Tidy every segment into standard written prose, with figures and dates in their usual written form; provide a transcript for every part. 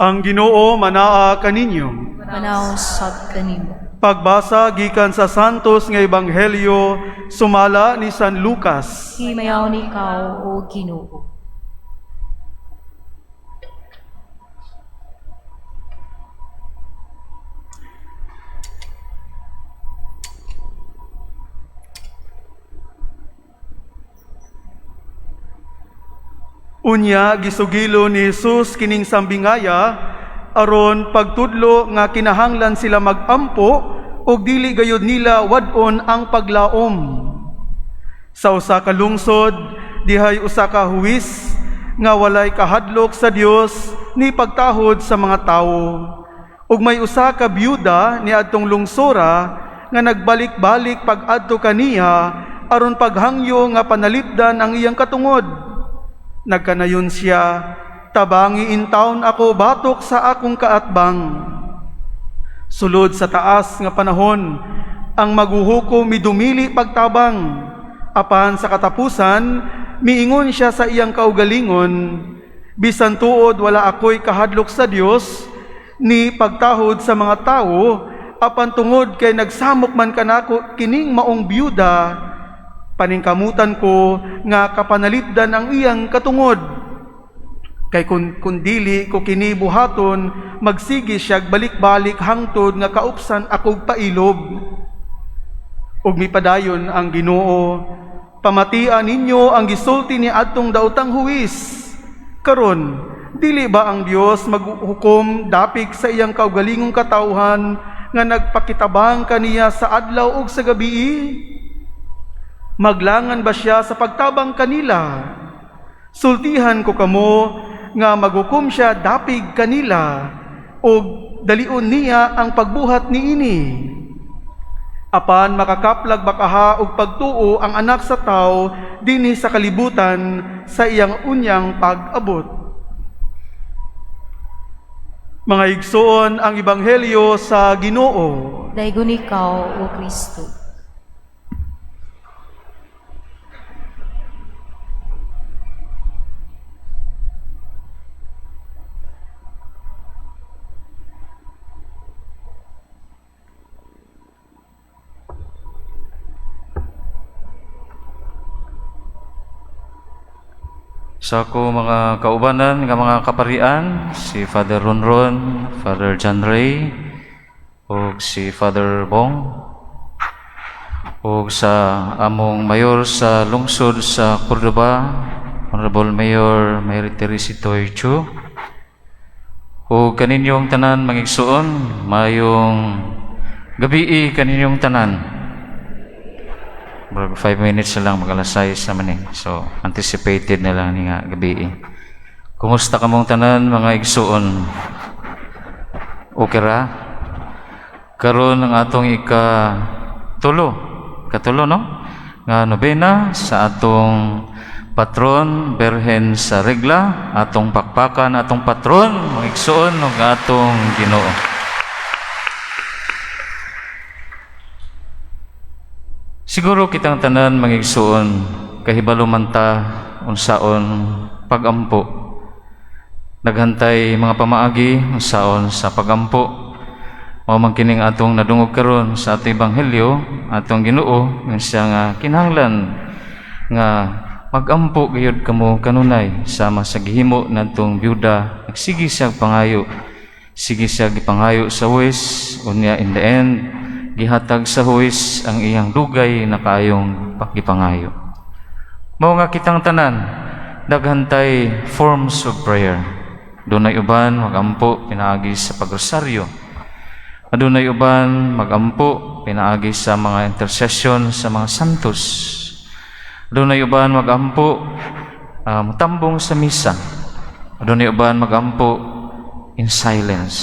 Ang Ginoo manaa kaninyo. Manaog sab kanimo. Pagbasa gikan sa Santos nga Ebanghelyo sumala ni San Lucas. Himayaon ikaw, O Ginoo. Unya gisugilo ni Jesus kining sambingaya aron pagtudlo nga kinahanglan sila magampo ug dili gayud nila wad-on ang paglaom. Sa usa ka lungsod dihay usa ka huwis nga walay kahadlok sa Dios ni pagtahod sa mga tawo. Ug may usa ka byuda niadtong lungsora nga nagbalik-balik pag-adto kaniya aron paghangyo nga panalipdan ang iyang katungod. Nagkanayon siya, "Tabangi intawon ako batok sa akong kaatbang." Sulod sa taas nga panahon, ang maghuhukom midumili pagtabang. Apan sa katapusan, miingon siya sa iyang kaugalingon, "Bisan tuod wala ako'y kahadlok sa Dios, ni pagtahod sa mga tawo, apan tungod kay nagsamok man kanako kining maong byuda, paningkamutan ko nga kapanalipdan ang iyang katungod. Kay kun dili ko kini buhaton, magsige siya balik-balik hangtod nga kaupsan akog pailob." Ug mipadayon ang Ginoo, "Pamatian ninyo ang gisulti ni adtong daotang huwis. Karon, dili ba ang Dios maghukom dapig sa iyang kaugalingong katawhan nga nagpakitabang kaniya sa adlaw ug sa gabii? Maglangan ba siya sa pagtabang kanila? Sultihan ko kamo nga maghukom siya dapig kanila ug dalion niya ang pagbuhat niini. Apan makakaplag bakaha og pagtuo ang Anak sa Tawo dinhi sa kalibutan sa iyang unyang pag-abot?" Mga igsoon, ang ebanghelyo sa Ginoo. Daygon ikaw, O Kristo. Sa ako mga kaubanan nga mga kaparian, si Father Ronron, Father John Ray, ug si Father Bong, ug sa among mayor sa lungsod sa Cordoba, Honorable Mayor Mary Teresitoy Chu, ug kaninyong tanan mga igsuon, mayong gabii kaninyong tanan. Murag 5 minutes na lang, mag-alas 6 naman eh. So, anticipated na lang ni nga gabi eh. Kumusta kamong tanan mga igsuon? Okay ra? Karon ang atong ika-tulo. Katulo, no? Nga nobena sa atong patron, Berhen sa Regla, atong pakpakan, atong patron, mga igsuon, ug atong Ginoo. Siguro kitang tanan mga igsuon, kahibalo man ta unsaon pagampo. Naghantay mga pamaagi unsaon sa pagampo. Mao man kining atong nadungog karon sa atong ebanghelyo, atong Ginoo nga siya nga kinahanglan nga magampo gayud kamo kanunay sama sa gihimo natong byuda. Nagsige siya pangayo. Sige siya gipangayo sa huwes, unya in the end gihatag sa huwes ang iyang dugay na kaayong gipangayo. Mao nga kitang tanan daghantay forms of prayer. Dunay uban magampo pinaagi sa pagrosaryo. Adunay uban magampo pinaagi sa mga intercession sa mga santos. Adunay uban magampo motambong sa misa. Adunay uban magampo in silence.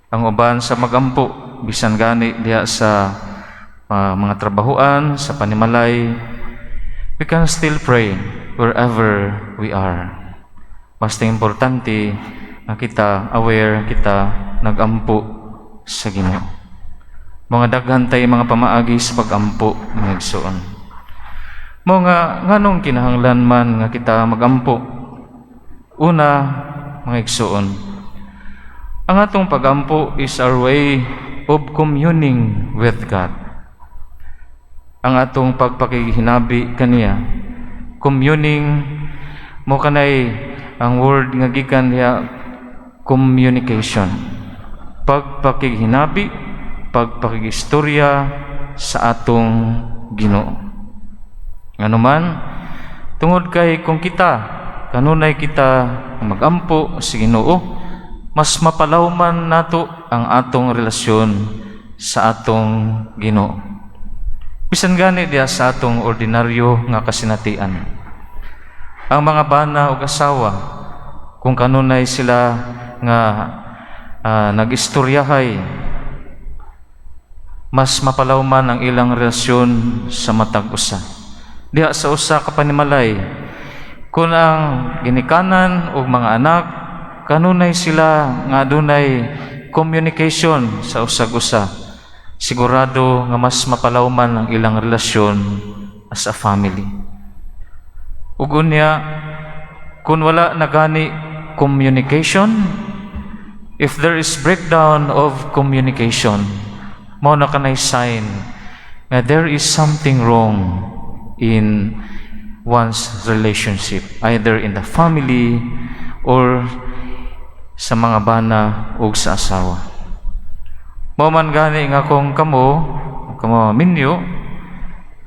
Ang uban sa magampo bisan gani diha sa mga trabahuan, sa panimalay, we can still pray wherever we are. Basta importante nga kita aware, kita nagampo sa Ginoo. Mga daghan tay mga pamaagi sa pagampo, mga igsoon. Mao nga nganong kinahanglan man nga kita magampo? Una, mga igsuon, ang atong pagampo is our way of communing with God. Ang atong pagpakihinabi kaniya, communing mo kanay ang word nga gikan diha, communication. Pagpakighinabi, pagpakigistorya sa atong Ginoo. Nganuman, tungod kay kung kita kanunay kita magampo sa Ginoo, mas mapalawman nato ang atong relasyon sa atong Ginoo. Bisan gani diha sa atong ordinaryo nga kasinatian. Ang mga bana ug asawa, kung kanunay sila nga nag-istoryahay, mas mapalawman ang ilang relasyon sa matag usa. Diha sa usa ka panimalay, kung ang ginikanan ug mga anak kanunay sila nga adunay communication sa usag usa, sigurado nga mas mapalawman ang ilang relasyon as a family. Ug unya, kung wala na gani communication, if there is breakdown of communication, mao na kanay sign nga there is something wrong in one's relationship, either in the family or sa mga bana ug sa asawa. Mao man gani nga kung kamo minyo,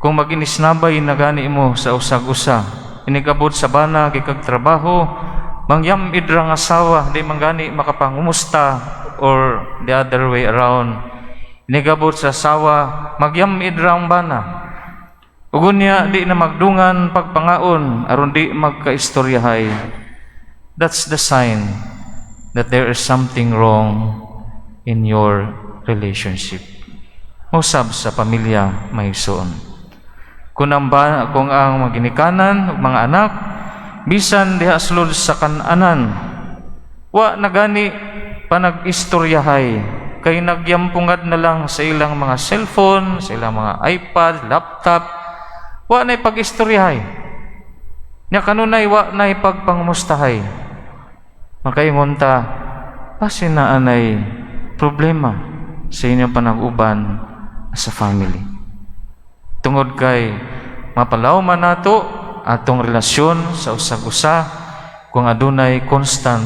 kung mag-inisnabay na gani mo sa usag-usa, inigabot sa bana gikag trabaho, mangyamid ra ang asawa, di man gani makapangumusta, or the other way around. Inigabot sa asawa, magyamid ra ang bana. Ug unya di na magdungan pagpangaon aron di magkaistoryahay. That's the sign that there is something wrong in your relationship. Usab sa pamilya, mga igsoon. Kung ang mga ginikanan ug mga anak bisan diha sulod sa kananan, wa na gani panag-istoryahay kay nagyampungad na lang sa ilang mga cellphone, sa ilang mga iPad, laptop, wa na pag-istoryahay. Nya kanunay wa na pagpangumustahay. Makaingon ta, basin naa nay problema sa inyong panag-uban sa family. Tungod kay mapalaw man nato atong relasyon sa usag-usa kung adunay constant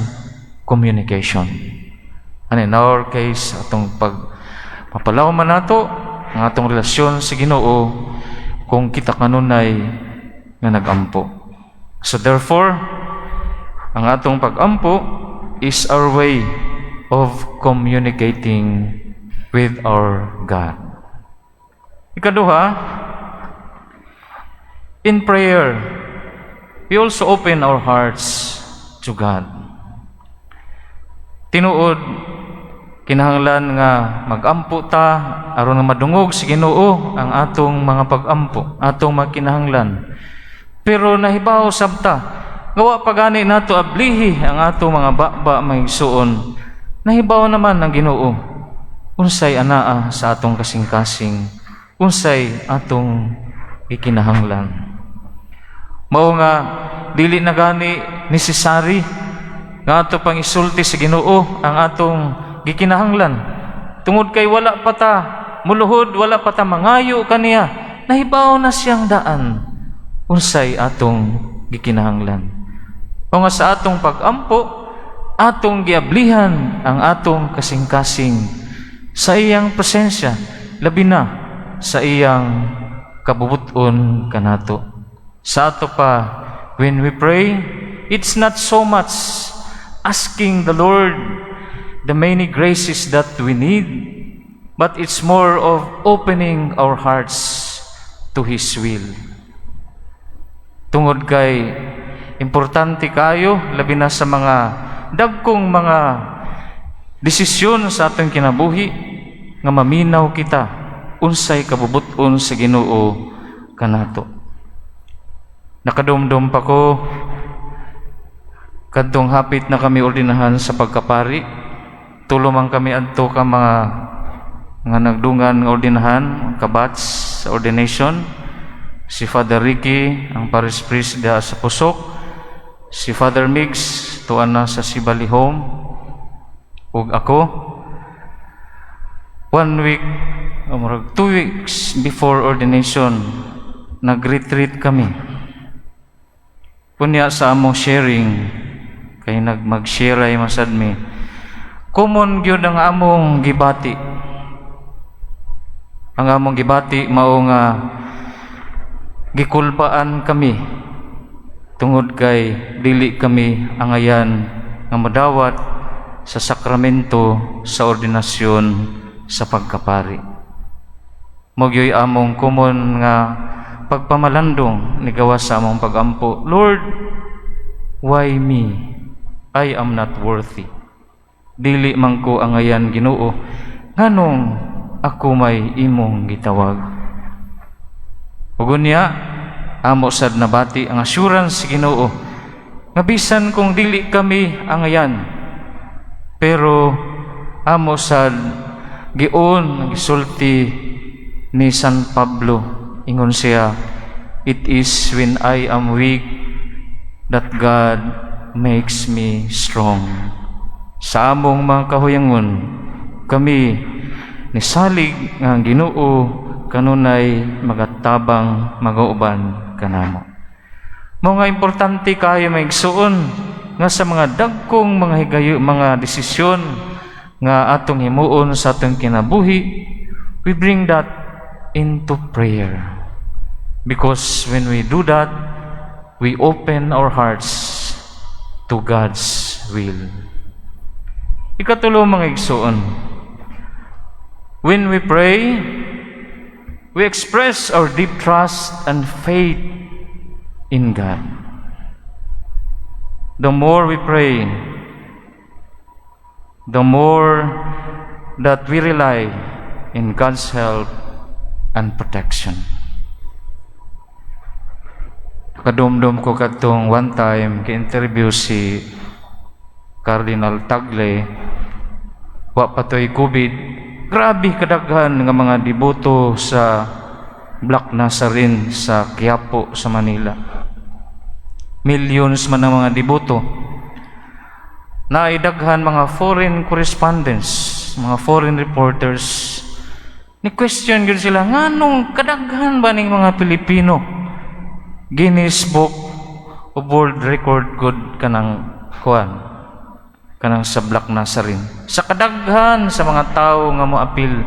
communication. And in our case, atong pag mapalaw man nato ang atong relasyon sa Ginoo kung kita kanunay nga nagampo. So therefore, ang atong pagampo is our way of communicating with our God. Ikaduha, in prayer, we also open our hearts to God. Tinuod, kinahanglan nga magampo ta aron nga madungog sa Ginoo ang atong mga pagampo, atong mga kinahanglan. Pero nahibaw sab ta nga wa pa gani nato ablihi ang atong mga baba, mga igsuon. Nahibaw naman ang Ginoo unsay anaa sa atong kasing-kasing, unsay atong ikinahanglan. Mao nga dili na gani necessary nga ato pang isulti sa Ginoo ang atong gikinahanglan. Tungod kay wala pa ta muluhod, wala pa ta mangayo kaniya, nahibaw na siyang daan unsay atong gikinahanglan. O nga sa atong pagampo, atong giablihan ang atong kasing-kasing sa iyang presensya, labi na sa iyang kabubuton kanato. Sa ato pa, when we pray, it's not so much asking the Lord the many graces that we need, but it's more of opening our hearts to His will. Tungod kay importante kayo, labi na sa mga dagkong mga desisyon sa atong kinabuhi, nga maminaw kita unsay kabubuton sa Ginoo kanato. Nakadumdum pa ko kadtong hapit na kami ordinahan sa pagkapari. Tulo man kami adto ka mga nga nagdungan nga ordinahan, ka-batch sa ordination. Si Father Ricky, ang parish priest diha sa Pusok, si Father Mix, tuan na sa Sibali Home, ug ako, one week, o murag 2 weeks before ordination, nag-retreat kami. Kunya sa among sharing, kay nag mag-share ay masad mi, common gyud ang among gibati. Ang among gibati mao nga gikulbaan kami tungod kay dili kami angayan nga madawat sa sakramento sa ordinasyon sa pagkapari. Mao gyoy among common nga pagpamalandong ni gawas sa among pagampo. "Lord, why me? I am not worthy. Dili man ko angayan, Ginoo, nganong ako may imong gitawag?" Ug unya, amo sad nabati ang assurance sa Ginoo nga bisan kung dili kami angayan, pero amo sad giun gisulti ni San Pablo. Ingon siya, "It is when I am weak that God makes me strong." Sa among mga kahuyangon, kami nisalig nga ang Ginoo kanunay magatabang, magauban kanamo. Mao nga importante kayo, mga igsuon, nga sa mga dagkong mga higayo, mga desisyon nga atong himuon sa atong kinabuhi, we bring that into prayer. Because when we do that, we open our hearts to God's will. Ikatulo, mga igsuon, when we pray, we express our deep trust and faith in God. The more we pray, the more that we rely in God's help and protection. Kadumdum ko katong one time ki-interview si Cardinal Tagle, wa pa to'y COVID. Grabe kadaghan nga mga deboto sa Black Nazarene sa Quiapo sa Manila. Millions man ang mga deboto. Naidaghan mga foreign correspondents, mga foreign reporters. Ni question gyud sila, nganong kadaghan ba ning mga Pilipino? Guinness Book of World Record gud kanang kuan, kanang sa Black Nazarene. Sa kadaghan sa mga tao nga moapil.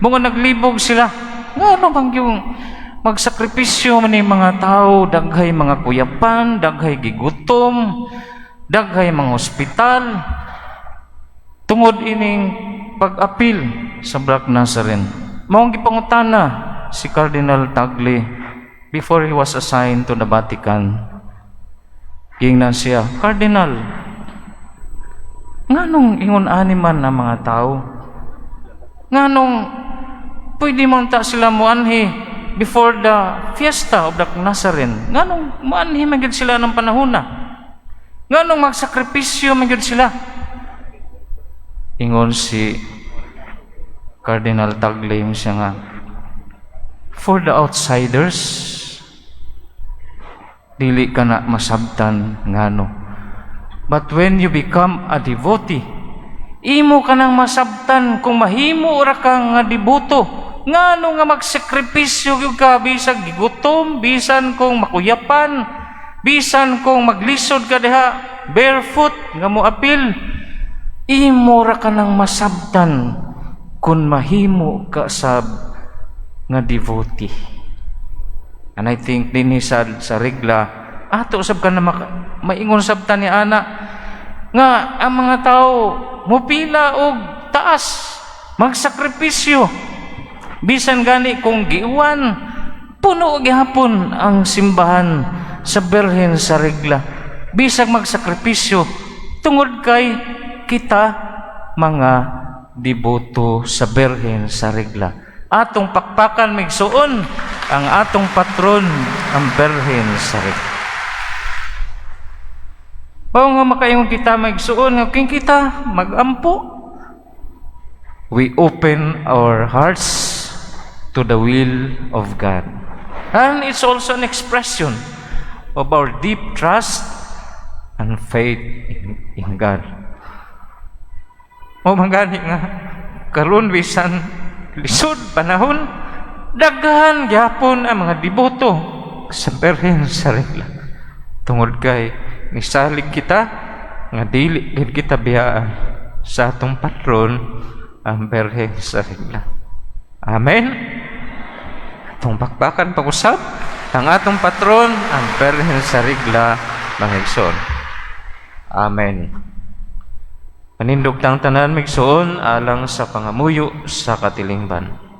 Mga naglibog sila. Ngano man yung magsakripisyo man ni mga tao, daghay mga kuyapan, daghay gigutom, daghay mga ospital tungod ining pag-apil sa Black Nazarene. Maong gipangutana si Cardinal Tagle before he was assigned to the Vatican. Gingnan siya, "Cardinal, nganong ingon ani man ang mga tao? Nganong pwede man ta sila muanhi before the fiesta of the Nazarene? Nganong muanhi man gyud sila ng panahon na? Nganong magsakripisyo man gyud sila?" Ingon si Cardinal Tagle siya nga, "For the outsiders, dili ka na masabtan ngano. But when you become a devotee, imo ka nang masabtan kung mahimo ra ka nga deboto. Ngano nga magsakripisyo gyud ka bisag gigutom, bisan kung makuyapan, bisan kung maglisod ka diha barefoot nga moapil, imo ra ka nang masabtan kung mahimo ka sab nga devotee." And I think dinhi sa regla ato sab ka na maingon sab ta ni ana nga ang mga tao mupila og taas, magsakripisyo, bisan gani kung giuwan, puno gihapon ang simbahan sa Birhen sa Regla bisag magsakripisyo, tungod kay kita mga deboto sa Birhen sa Regla. Atong pakpakan, migsuon, ang atong patron, ang Birhen sa Regla. Mao nga makaingon kita, maigsuon, nga king kita magampo, we open our hearts to the will of God. And it's also an expression of our deep trust and faith in in God. Mao man gani nga karon, bisan lisod panahon, daghan gyapon ang mga deboto sa Birhen sa Regla tungod kay nisalig kita nga dili gid kita biyaan sa atong patron, ang Birhen sa Regla. Amen. Atong bakbakan pag-usab ang atong patron, ang Birhen sa Regla, mga igsoon. Amen. Manindog tang tanan, migsoon, alang sa pangamuyo sa katilingban.